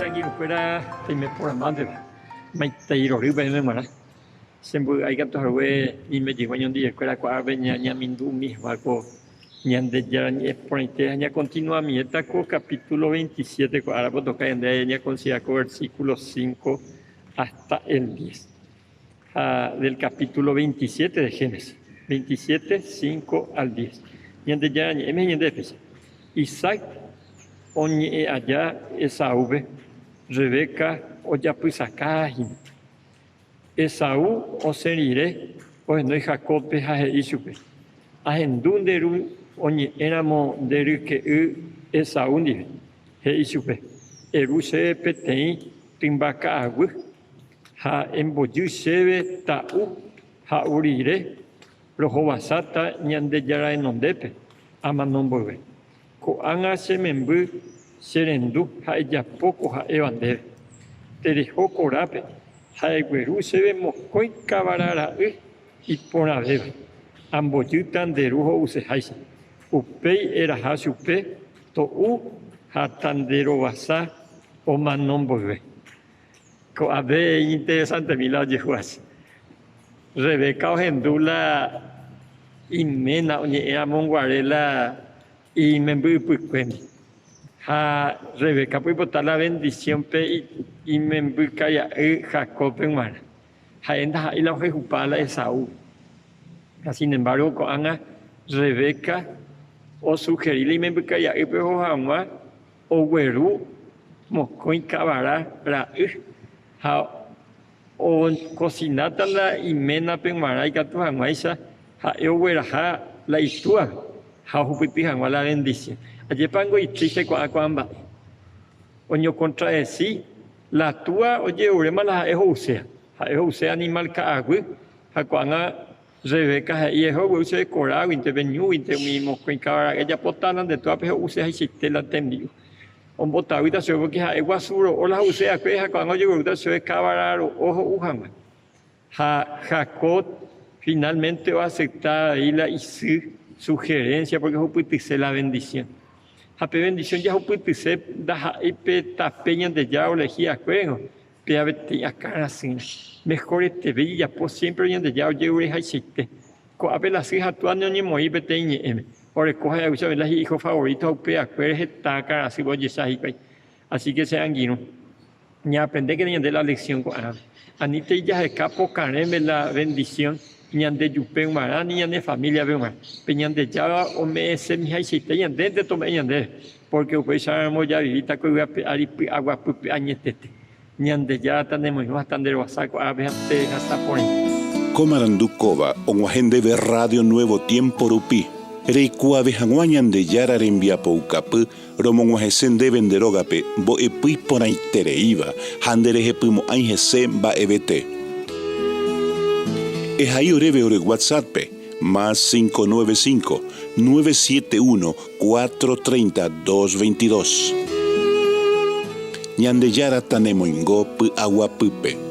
angirũkuéra peime porãmbánteva, maitei rory peẽme g̃uarã. Che mboy'ái katu hague ñeimejegua ñondivekuéra ko'ápe ñañamindu umi hag̃ua ko Ñandejára ñe'ẽ porãite ha ñakontinuamiéta ko capítulo 27 ko árape otoka ñande ñakonsidera ko versículo 5 hasta el 10 ha del capítulo 27 de Génesis 27, 5 al 10. Ñandejára ñe'ẽme ñande péicha. Isaac oñe'ẽ aja Esaúpe, Rebeca ojapysaka hína. Esaú osẽ rire ohenói Jacóbpe ha he'i chupe, Ahendu nde ru oñe'ẽramo nde ryke'y Esaú ndive. He'i chupe, Eru chéve peteĩ tymba ka'aguy ha embojy chéve ta'u ha'u rire rohovasáta Ñandejára renondépe amano mboyve. Ko'ág̃a che memby che rendu ha ejapo ko ha'éva ndéve. Tereho korápe ha egueru chéve mokõi kavara ra'y iporãvéva, ambojýta nde ru ho'useháicha. Upéi eraha chupe to'u ha tanderovasa omano mboyve. Ko'ápe iñinteresantemi la ojehu ache. Rebeca ohendu la iména oñe'ẽ ramo guare la imemby ypykuéndi. Ha Rebeca oipota la vendisión pe imemby karia'y Jacóbpe g̃uarã. Ha'e ndaha'éi la ohehupa la Esaú. Ha sin embargo ko'ág̃a Rebeca osugeri la imemby karia'ýpe oho hag̃ua ogueru mokõi kavara ra'y ha okosináta la iménape g̃uarã ikatu hag̃uáicha ha'e ogueraha la itúape ha ohupyty hag̃ua la vendisión. Ajépango itríste ko'ã ko'ã mba'e. Oñokontradesi la túa ojeruréma la ha'e ho'uséva. Ha'e ho'use animál ka'aguy ha ko'ág̃a Rebeca he'i, Eho gueru chéve koráguinte, pe ñúguinte umi mokõi kavara ejapóta la nde túape ho'usehaichaite la tembi'u. Ombotavýta chupe pórke ha'e guasu ro'o la ho'use va'ekue ha ko'ág̃a ojeguerúta chupe kavara ro'o ho'u hag̃ua. Ha Jacob finálmente oasepta avei la isy suherénsia pórke ohupytyse la vendisión. Ha pe vendisión jahupytyse ndaha'éi pe tape Ñandejára olehi va'ekuérengo, Péva peteĩ akã rasyrã. Mejoreteve ijapo siémpre Ñandejára ojerurehaichaite. Ko'ápe la sy ha túa noñemoĩ peteĩ ñe'ẽme. Oreko ha'eháicha la hi'ího favoríto ha upevakuére heta akã rasýva ojecha hikuái. Así ke che angirũ, ñaaprendékena ñande la leksión ko'ág̃a. Anítei jaheka pokarẽme la vendisión ñandejupe g̃uarã ni ñane famíliape g̃uarã. Pe Ñandejára ome'ẽsemihaichaite ñandénte tome'ẽ ñandéve. Pórke upéicharamo javivíta ko yvy ape ári py'aguapýpe añetete. Ñandejára tanemoirũ ha tanderovasa ko'ápe ha pehasa porãite. Ko marandu kóva og̃uahẽ ndéve Radio Nuevo Tiempo rupi. Reikuaave hag̃ua Ñandejára rembiapoukapy romog̃uahẽse ndéve nde rógape mbo'epy iporãitereíva ha nderehepymo'ãi hese mba'evete. Ehai oréve ore WhatsApp-pe, más 595 971 4:30 2:22. Ñandejára tanemoingo py'aguapýpe.